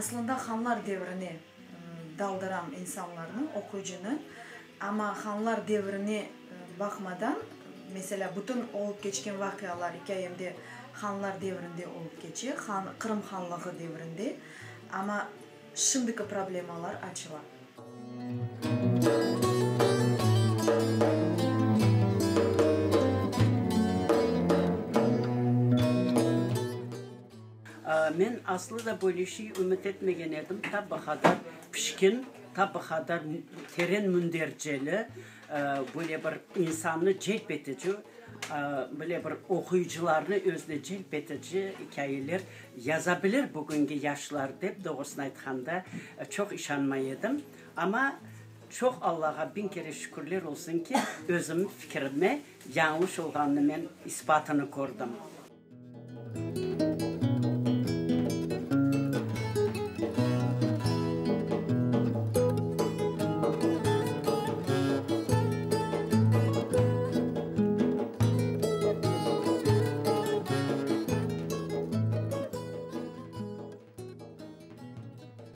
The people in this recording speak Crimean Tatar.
Aslında hanlar devrine daldıram insanlarnı, oquyıcını. Amma hanlar devrine baqmadan, meselâ, bütün olıp keçken vaqialar ikâyemde hanlar devrinde olıp keçe, han, Qırım hanlığı devrinde, amma şimdiki problemalar açıla. Men aslı da böyle şey ümüt etmegen edim, ta bu qadar pişkin, ta bu qadar teren münderceli, böyle bir insannı celp etici, böyle bir oquyıcılarnı özüne celp etici ikâyeler yaza bilir bugünki yaşlar dep, doğrusını aytqanda, çoq işanmay edim. Amma çoq Allağa biñ kere şükürler olsun ki, özüm fikirime yañlış olğanını men isbatını kördim.